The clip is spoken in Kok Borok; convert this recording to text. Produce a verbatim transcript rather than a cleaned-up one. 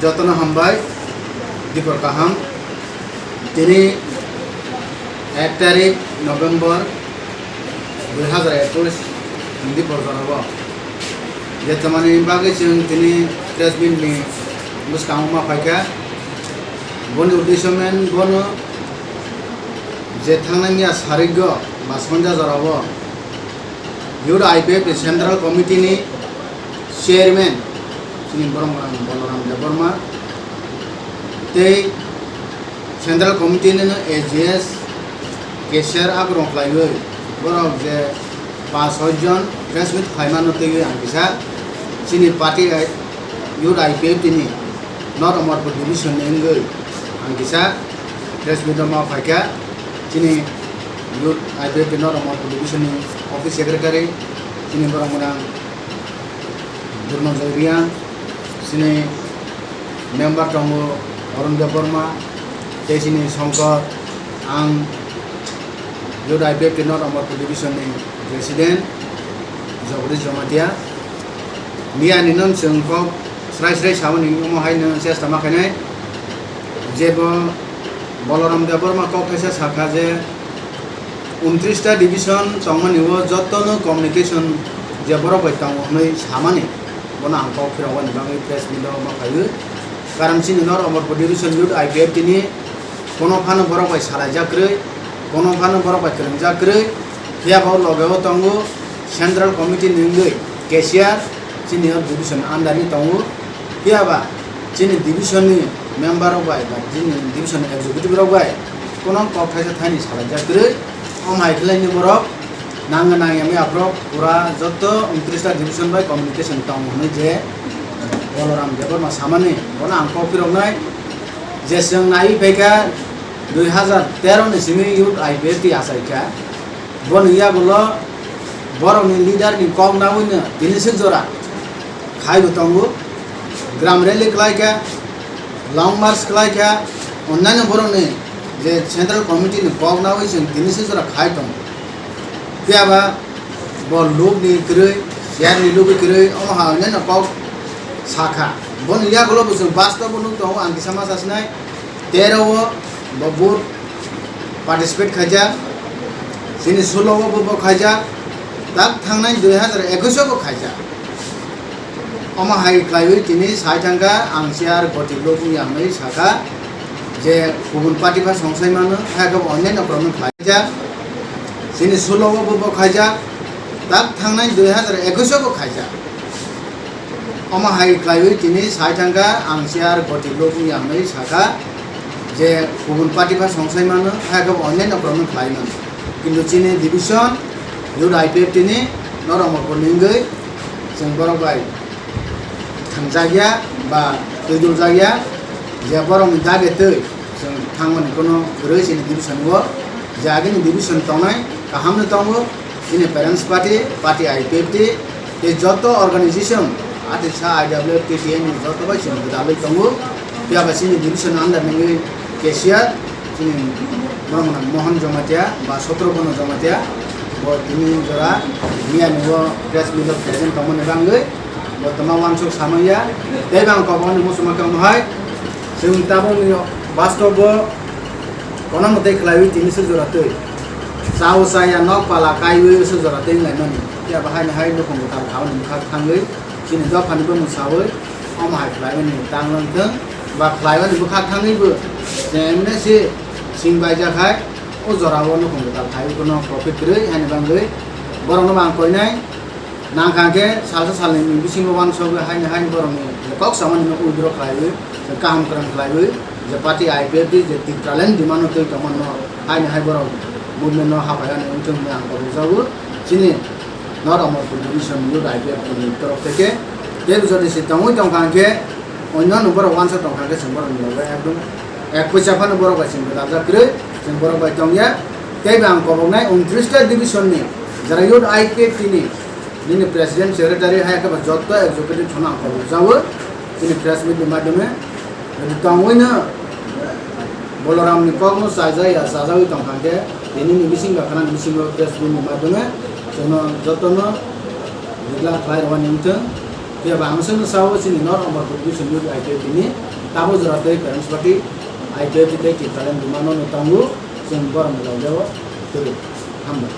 Jotono hambai, dipor kaham. Tini ek tarik November dui hazar ekush, dipor jorao je tamani bagwi chwng tini press meet ni bwskango ma phaikha. Boni uddesho men bono je thangnai miya sarigo ba sonja jorao Youth I P F ni Central Committee ni Chairman chini borok Balaram Debbarma tei Central Committee ni A G S cashier akrong khlaiwi borok je pas soi jon press meet khlaimano twiwi ang kisa chini party Youth I P F T ni North Amarpur division ni wngwi ang kisa press meet o ma phaikha. Chini Youth I P F T North Amarpur division ni office secretary chini borok mwnang Durnojoy Reang, chini member tongo Arun Debbarma, tei chini Songkor, ang Youth I P F T North Amarpur division ni president Jagadish Jamatia. Miya ni non chwng kok srai srai samani omo hai no chesta ma khainai. Jebo Balaram Debbarma kok kaisa sakha je untris ta division tongmani o jotono communication je borok bai tongo hwnwi samani, bono ang kok phirogani bagwi press meet o ma phaiwi. Karon chini North Amarpur division Youth I P F T ni kono phano borok bai salaijak kwrwi, kono phano borok bai kwrwngjak kwrwi, phiya ba o loge o tongo Central Committee ni wngwi cashier, chini o division under ni tongo. Phiya ba chini division ni member rok bai, ba chini division ni executive rok bai kono kok thaisa thaini salaijak kwrwi, omo hai khlai ni borok nangya nangya maya borok pura joto untris ta division bai communication tong hwnwi je Balaram Debbarma samani, bono ang kok phiroknai je chwng naiwi phaikha dui hazar tero ni simi Youth I P F T achaikha. Boni yagulo borokni leader ni kok nawino tini sik jora khaibo tongo. Gram rally khlaikha, long march khlaikha, onnaino borokni je Central Committee ni kok nawi chwng tini sik jora khai tongo. Phiya ba bo lukni kwrwi, chair ni lukni kwrwi, omo hai onnaino kok sakha. Boni yagulo bo chwng bastabo nuk tongo, ang kisa ma sasinai. Tero o bo vote participate khaijak, chini sulo o bo bo khaijak, tak thangnai dui hazar ekush o bo khaijak. Omo hai khlaiwi tini sai thangkha, ang chair goti lobwi ang bai sakha je kubun party pha songsai mano, hai khe bo onnaino program khlaijak, chini sulo o bo bo khaijak, tak thangnai dui hazar ekush o bo khaijak. Omo hai khlaiwi tini sai thangkha, ang chair goti lobwi ang bai sakha je kubun party pha songsai mano, hai khe bo onnaino program khlai mano. Kintu chini division Youth I P F T ni North Amarpur ni wngwi chwng borok bai thangjakya ba twi duljakya, je borokni dagi twi chwng thangmani kono kwrwi chini division o, je agini division tongnai kahamno tongo, chini parents party, party I P F T, tei joto organization, atisa I W F T T N ni joto bai chwng gwdalwi tongo. Phiya ba chini division under ni wngwi cashier, chini borok mwnang Mohon Jamatia ba Sotro Bono Jamatia, bo tini jora miya ni o press meet o present tongmani bagwi bo toma uansuk samaya. Tei bang koboni muchungma khe omo hai, chwng tabukni bastobo kono mwtai khlaiwi tini se jora twi. Chao chaya nok pala kaiwi se jora twi wnglaimani. Phiya ba haini hai nukhung kwtal khauni bwkhak thangwi chini dophani bumung sawi omo hai khlaiwi ni tang lang thung ba khlaiwi ni bwkhak thangwi bo je emne se sing baijak hai o jora o nukhung kwtal khaiwi bono profit kwrwi haini bagwi borokno bo ang koinai. Nangkha khe salsa salni bisingo uansugwi haini haini borokni kok samani no withdraw khlaiwi, kaham kwrwng khlaiwi, je party I P F T je Tipraland demand no twi tongmano haini hai borok movement no hapai ani wngthung hwnwi ang kobokjago. Chini North Amarpur Division Youth I P F T ni torof theke tei jodi se tongwi tongkha khe onno borok uansuk tongkha khe chwng borokni loge ekdom ek poisa phano borok bai chwng gwdalja kwrwi, chwng borok bai tongya. Tei bo ang koboknai untris ta division ni jara Youth I P F T ni nini president secretary hai khe bo joto executive phano ang kobokjago chini press meet ni madhyome. Jodi tongwino Balaram ni kokno chajak ya chajagwi tongkha khe tini ni bising ba khana ni bisingo press meet ni madhyome chwngno jotono declare khlai rwani wngthung. Phiya ba ang chwngno sao chini North Amarpur Division ni I T F T ni tabo jora tei Parents Party, I T F T tei Tipraland buma no no tango, chwng borok ni logeo kwrwi. Hambai.